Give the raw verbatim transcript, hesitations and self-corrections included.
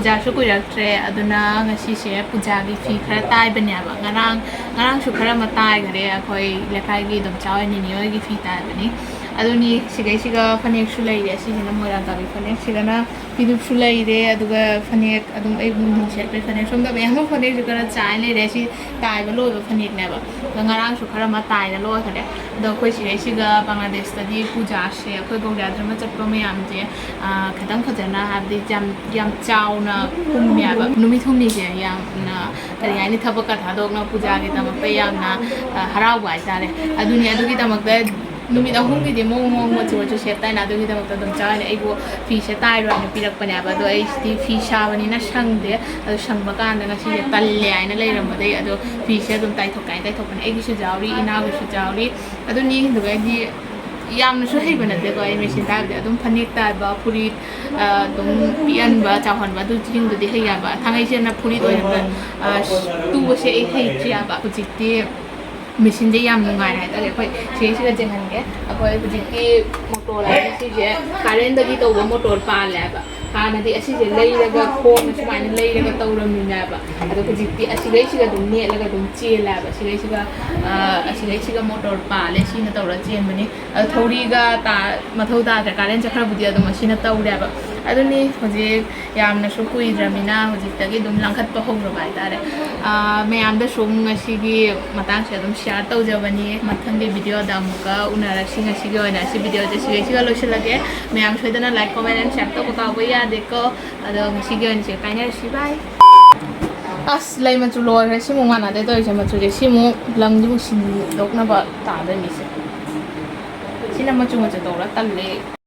ꯄꯨꯖꯥꯁꯨ ꯀꯨꯏꯔꯛꯇ꯭ꯔꯦ, ꯑꯗꯨꯅ ꯉꯁꯤꯁꯦ ꯄꯨꯖꯥꯒꯤ ꯐꯤ ꯈꯔ ꯇꯥꯏꯕꯅꯦꯕ꯫ ꯉꯔꯥꯡ, ꯉꯔꯥꯡꯁꯨ ꯈꯔ ꯑꯃ ꯇꯥꯏꯈꯔꯦ, ꯑꯩꯈꯣꯏ ꯂꯩꯀꯥꯏꯒꯤ ꯏꯗꯣꯝꯆꯥ ꯍꯣꯏ, ꯅꯤꯅꯦ ꯍꯣꯏꯒꯤ ꯐꯤ ꯇꯥꯏꯕꯅꯤ꯫ ꯑꯗꯨꯅꯤ, ꯁꯤꯒꯩꯁꯤꯒ ꯐꯅꯦꯛꯁꯨ ꯂꯩꯔꯦ꯫ ꯑꯁꯤꯁꯤꯅ ꯃꯣꯏꯔꯥꯡ ꯀꯥꯕꯤ ꯐꯅꯦꯛ, ꯁꯤꯗꯅ ꯐꯤꯗꯨꯞꯁꯨ ꯂꯩꯔꯦ, ꯑꯗꯨꯒ ꯐꯅꯦꯛ ꯑꯗꯨꯝ ꯑꯩ ꯅꯨꯡꯊꯤꯟ ꯁꯦꯠꯄꯩ ꯐꯅꯦꯛ꯫ ꯁꯣꯝꯗ ꯃꯌꯥꯝ ꯑꯃ ꯐꯅꯦꯛꯁꯨ ꯈꯔ ꯆꯥꯏ ꯂꯩꯔꯦ꯫ ꯁꯤ ꯇꯥꯏꯕ ꯂꯣꯏꯕ ꯐꯅꯦꯛꯅꯦꯕ꯫ ꯑꯗꯣ ꯉꯔꯥꯡꯁꯨ ꯈꯔ ꯑꯃ ꯇꯥꯏꯔ ꯂꯣꯏꯈꯔꯦ꯫ ꯑꯗꯣ ꯑꯩꯈꯣꯏ ꯁꯤꯗꯩꯁꯤꯒ ꯕꯪꯒ꯭ꯂꯥꯗꯦꯁꯇꯗꯤ ꯄꯨꯖꯥꯁꯦ, ꯑꯩꯈꯣꯏ ꯒꯧꯔꯤꯌꯥꯗ꯭ꯔꯃ ꯆꯠꯄ ꯃꯌꯥꯝꯁꯦ, ꯑꯥ, ꯈꯤꯇꯪ ꯐꯖꯅ, ꯍꯥꯏꯕꯗꯤ ꯌꯥꯝ, ꯌꯥꯝ ꯆꯥꯎꯅ ꯀꯨꯝꯃꯦꯕ꯫ ꯅꯨꯃꯤꯠ ꯍꯨꯝꯅꯤꯁꯦ ꯌꯥꯝꯅ, ꯀꯔꯤ ꯍꯥꯏꯅꯤ, ꯊꯕꯛꯀ ꯊꯥꯗꯣꯛꯅ ꯄꯨꯖꯥꯒꯤꯗꯃꯛꯇ ꯌꯥꯝꯅ, ꯑ, ꯍꯔꯥꯎꯕ ꯍꯥꯏꯇꯥꯔꯦ꯫ ꯑꯗꯨꯅꯤ, ꯑꯗꯨꯒꯤꯗꯃꯛꯇ ꯅꯨꯃꯤꯠ ꯑꯍꯨꯝꯒꯤꯗꯤ ꯃꯑꯣꯡ ꯃꯑꯣꯡ, ꯃꯆꯨ ꯃꯆꯨ ꯁꯦꯠ ꯇꯥꯏꯅ, ꯑꯗꯨꯒꯤꯗꯃꯛꯇ ꯑꯗꯣꯝꯆꯥ ꯍꯣꯏꯅ ꯑꯩꯕꯨ ꯐꯤꯁꯦ ꯇꯥꯏꯔꯣ ꯍꯥꯏꯅ ꯄꯤꯔꯛꯄꯅꯦꯕ꯫ ꯑꯗꯣ ꯑꯩꯁꯤꯗꯤ ꯐꯤ ꯁꯥꯕꯅꯤꯅ ꯁꯪꯗꯦ꯫ ꯑꯗꯣ ꯁꯪꯕ ꯀꯥꯟꯗ ꯉꯁꯤꯁꯦ ꯇꯜꯂꯦ ꯍꯥꯏꯅ ꯂꯩꯔꯝꯕꯗꯒꯤ ꯑꯗꯣ ꯐꯤꯁꯦ ꯑꯗꯨꯝ ꯇꯥꯏꯊꯣꯛꯀꯦ ꯍꯥꯏꯅ ꯇꯥꯏꯊꯣꯛꯄꯅꯦ꯫ ꯑꯩꯒꯤꯁꯨ ꯌꯥꯎꯔꯤ, ꯏꯅꯥꯎꯒꯤꯁꯨ ꯌꯥꯎꯔꯤ꯫ ꯑꯗꯨꯅꯤ, ꯑꯗꯨꯒ ꯑꯩꯗꯤ ꯌꯥꯝꯅꯁꯨ ꯍꯩꯕ ꯅꯠꯇꯦꯀꯣ ꯑꯩ ꯃꯦꯆꯤꯟ ꯇꯥꯏꯕꯗꯤ꯫ ꯑꯗꯨꯝ ꯐꯅꯦꯛ ꯇꯥꯏꯕ, ꯐꯨꯔꯤꯠ, ꯑ, ꯑꯗꯨꯝ ꯄꯤꯛꯍꯟꯕ, ꯆꯥꯎꯍꯟꯕ, ꯑꯗꯨꯁꯤꯡꯗꯨꯗꯤ ꯍꯩ ꯍꯥꯏꯕ꯫ ꯊꯥꯡꯒꯩ ꯁꯦꯡꯅ ꯐꯨꯔꯤꯠ ꯑꯣꯏꯅ, ꯑ, ꯇꯨꯕꯁꯦ ꯑꯩ ꯍꯩꯇ꯭ꯔꯤ ꯍꯥꯏꯕ꯫ ꯍꯧꯖꯤꯛꯇꯤ ꯃꯦꯆꯤꯟꯁꯦ ꯌꯥꯝ ꯅꯨꯡꯉꯥꯏꯔꯦ ꯍꯥꯏꯇꯥꯔꯦ꯫ ꯑꯩꯈꯣꯏ ꯆꯦꯁꯤꯒ ꯌꯦꯡꯍꯟꯒꯦ꯫ ꯑꯩꯈꯣꯏ ꯍꯧꯖꯤꯛꯇꯤ ꯃꯣꯇꯣꯔ ꯍꯥꯏꯕ ꯁꯤꯁꯦ ꯀꯔꯦꯟꯗꯒꯤ ꯇꯧꯕ ꯃꯣꯇꯣꯔ ꯄꯥꯜꯂꯦ ꯍꯥꯏꯕ꯫ ꯍꯥꯟꯅꯗꯤ ꯑꯁꯤꯁꯦ ꯂꯩꯔꯒ, ꯈꯣꯡꯅ ꯁꯨꯃꯥꯏꯅ ꯂꯩꯔꯒ ꯇꯧꯔꯝꯃꯤꯅꯦꯕ꯫ ꯑꯗꯣ ꯍꯧꯖꯤꯛꯇꯤ ꯑꯁꯤꯒꯩꯁꯤꯒ ꯑꯗꯨꯝ ꯅꯦꯠꯂꯒ ꯑꯗꯨꯝ ꯆꯦꯜꯂꯦ ꯍꯥꯏꯕ꯫ ꯑꯁꯤꯒꯩꯁꯤꯒ, ꯑ, ꯑꯁꯤꯒꯩꯁꯤꯒ ꯃꯣꯇꯣꯔ ꯄꯥꯜꯂꯦ, ꯁꯤꯅ ꯇꯧꯔ ꯆꯦꯟꯕꯅꯤ꯫ ꯑꯗꯣ ꯊꯧꯔꯤꯒ ꯇꯥ-, ꯃꯊꯧ ꯇꯥꯗ꯭ꯔꯦ, ꯀꯔꯦꯟ ꯆꯠꯈ꯭ꯔꯕꯨꯗꯤ ꯑꯗꯨꯝ ꯑꯁꯤꯅ ꯇꯧꯔꯦꯕ꯫ ꯑꯗꯨꯅꯤ, ꯍꯧꯖꯤꯛ ꯌꯥꯝꯅꯁꯨ ꯀꯨꯏꯗ꯭ꯔꯕꯅꯤꯅ ꯍꯧꯖꯤꯛꯇꯒꯤ ꯑꯗꯨꯝ ꯂꯪꯈꯠꯄ ꯍꯧꯔꯕ ꯍꯥꯏꯇꯥꯔꯦ꯫ ꯑꯥ, ꯃꯌꯥꯝꯗꯁꯨ ꯉꯁꯤꯒꯤ ꯃꯇꯥꯡꯁꯦ ꯑꯗꯨꯝ ꯁꯤꯌꯥꯔ ꯇꯧꯖꯕꯅꯤ꯫ ꯃꯊꯪꯒꯤ ꯚꯤꯗꯤꯑꯣꯗ ꯑꯃꯨꯛꯀ ꯎꯅꯔꯁꯤ꯫ ꯉꯁꯤꯒꯤ ꯑꯣꯏꯅ ꯁꯤ ꯚꯤꯗꯤꯑꯣꯁꯦ ꯁꯤꯒꯩꯁꯤꯒ ꯂꯣꯏꯁꯤꯜꯂꯒꯦ꯫ ꯃꯌꯥꯝ ꯁꯣꯏꯗꯅ ꯂꯥꯏꯛ, ꯀꯣꯃꯦꯟ, ꯑꯦꯟ ꯁꯤꯌꯥꯔ ꯇꯧꯕ ꯀꯥꯎꯕ ꯌꯥꯗꯦꯀꯣ꯫ ꯑꯗꯣ ꯉꯁꯤꯒꯤ ꯑꯣꯏꯅ ꯁꯤ ꯀꯥꯏꯅꯔꯁꯤ꯫ ꯕꯥꯏ꯫ ꯑꯁ, ꯂꯩ ꯃꯆꯨ ꯂꯣꯏꯈ꯭ꯔꯦ꯫ ꯁꯤꯃꯨꯛ ꯃꯥꯟꯅꯗꯦ ꯇꯧꯔꯤꯁꯦ꯫ ꯃꯆꯨꯁꯦ ꯁꯤꯃꯨꯛ ꯂꯪꯁꯤꯃꯨꯛ ꯁꯤꯟꯗꯣꯛꯅꯕ ꯇꯥꯗꯣꯏꯅꯤꯁꯦ꯫ ꯁꯤꯅ ꯃꯆꯨ ꯃꯆꯨ ꯇꯧꯔ ꯇꯜꯂꯦ꯫